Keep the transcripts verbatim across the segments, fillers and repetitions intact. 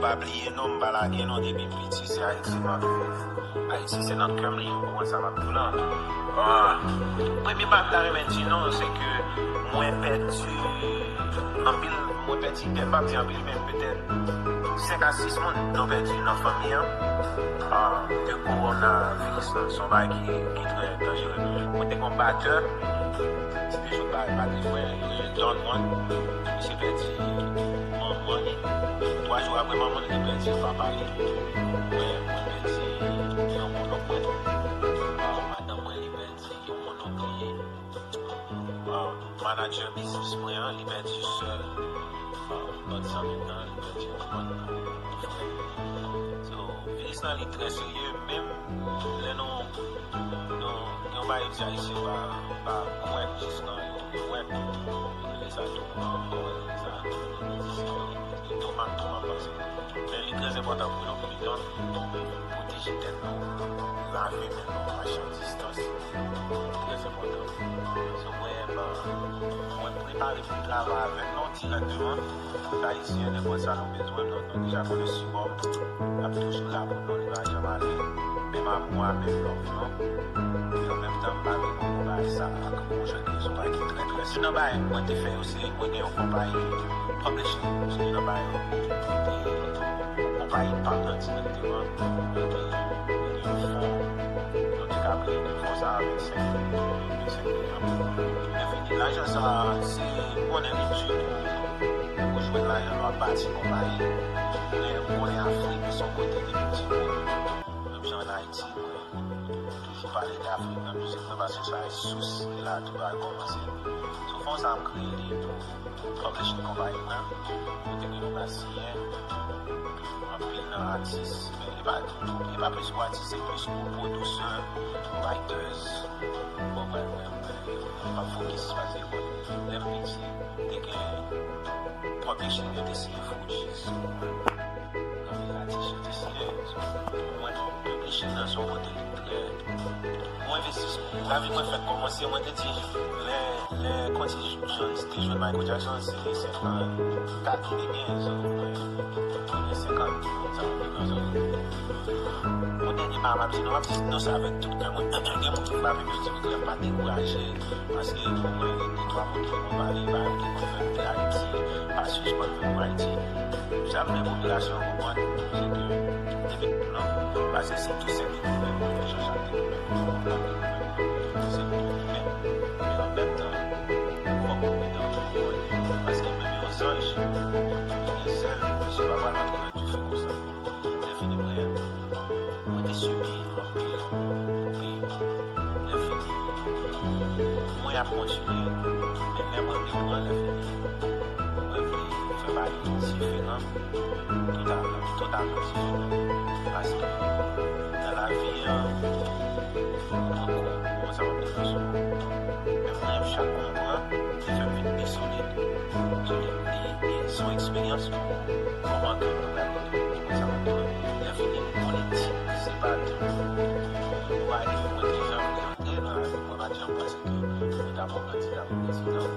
Pa bliye non, m pa lage non, depi m piti se Ayiti m ap viv. Ayiti se nan kè m li ye, ou konprann sa m ap di w lan? Ah, premye bagay m ta renmen di nou, se ke mwen pèdi anpil, mwen pèdi, m p ap di anpil, men petèt senk a sis moun nou pèdi nan fanmi an. Ah, ke kowonaviris lan, se yon bagay ki, ki trè danjere. Mwen te gen yon batè, ti te jwe batè, batè frè, Don Juan, misye pèdi manman li. Twa jou apre manman li te pèdi papa li. Mwen, mwen pèdi yon kòlèg mwen. Ah, madanm mwen, li pèdi yon kòlèg li. Ah, manadjè biznis mwen an, li pèdi sè l. Ah, lòt zanmi m nan, li pèdi yon frè. So, viris lan, li trè serye, menm lè nou, nou, gen yon bagay yo di Ayisyen pa, pa kwè jiskan yo, yo kwè. Yo rele sa tou, yo rele sa, yo di se yon tomak, tomak panse. Men li trè enpòtan pou nou pridan, pwoteje tèt nou, lave men nou, mache an distans. Trè enpòtan. So, mwen, mwen prepare pou m travay avèk nou dirèkteman. Tout Ayisyen, nenpòt sa nou bezwen, nou, nou deja konnen sipò m ap toujou la pou nou, li pa janm ale. Menm amou a, menm love lan. Epi an menm tan, m pa vle nou bagay sa ak yon jan de rezon bagay ki trè, trè. Youn nan bagay mwen te fè yo, se mwen gen yon konpayi publishing. Se youn nan bagay yo. Konpayi pa m nan dirèkteman. Mwen te, mwen te gen yon fon. Nou te ka peye fon sa a vennsenk, vennsenk milyon. Lè fini, lajan sa a, se, ou konnen li di pou, pou jwenn lajan lè w ap bati konpayi. Lè ou konnen Afrik se yon kote ki piti, menm jan ann Ayiti, mwen toujou pale d Afrik nan mizik mwen, paske sa se sous, e la tout bagay kòmanse. So, fon sa a m kreye li pou publishing konpayi mwen, kote ke nou ka siyen anpil nan atis, men li pa, li pa plis pou atis, se plis pou pwodisè, writers, bon, mwen, mwen, mwen, mwen pa fokis, paske lè m piti, te gen publishing yo te siyen Fugees, anpil atis yo te siyen, so, mwen, publishing nan se yon kote ki trè Mwen envestis. Lavi mwen fèk kòmanse, mwen te di, lè, lè Quincy Jones te jwenn Michael Jackson, se senkannkat li te gen, so, mwen, mwen gen senkant, sa mwen gen nan zòn. Yon dènye bagay m ap di nou, m ap di nou sa avèk tout kè mwen. Gen moun ki frape m, yo di m, "Frè, pa dekouraje." Paske pou mwen, gen de twa moun ki konn pale, ba yo ki konn fè m te Ayiti, pa sispann fè m Ayiti. Sa m fè popilasyon an konprann, se ke depi non, paske se tou senp li menm, Jean Jacques li menm, se pou li menm. Men an menm tan, fòk ou pridan pou ou, paske menm yon zanj ki gen zèl, misye pa pral antre nan dife konsa. Lè fini mwen, mwen te sibi anpil, anpil. Lè fini, mwen ap kontinye. Men lè mwen reprann, lè fini, mwen vle fè bagay yo diferan, totalman, totalman diferan. Paske nan lavi an, mwen pran kou, mwen sa mwen te pran sou. Men mwen, chak kou mwen pran, li fè m vin pi solid. Solid, li, li se yon eksperyans pou mwen. Kòman ke nou pral kontinye pou sa kontinye? Lè fini, politik, se pa tou. Ou pa gen mwen ki jan vle antre nan lavi, mwen pa t janm panse ke mwen ta pran kandida pou prezidan.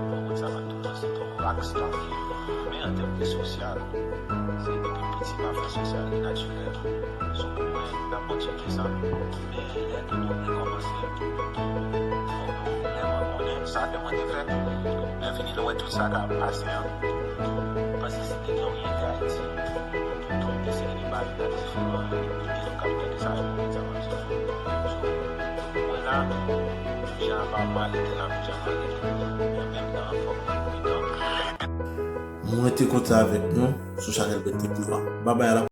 Mwen konn sa pa tou, se yon rockstar. Men an tèm de sosyal, se depi piti m ap fè sosyal, li natirèl. So pou mwen, n ap kontinye sa. Men lè ke nou rekòmanse, fòk nou vrèman konnen sa ke mwen te fè. Lè fini, nou wè tout sa k ap pase an. Paske si te gen yon Ayiti, tout te se de bagay diferan, e nou k ap gade sa, e nou konn sa m ap di. Mwen la, jan pa m ale, te la pou jan m ale. Men an menm tan, fòk mwen pridan. Mwen te kontan avèk nou sou chanèl Bèt Tèt Nwa. Babay, a la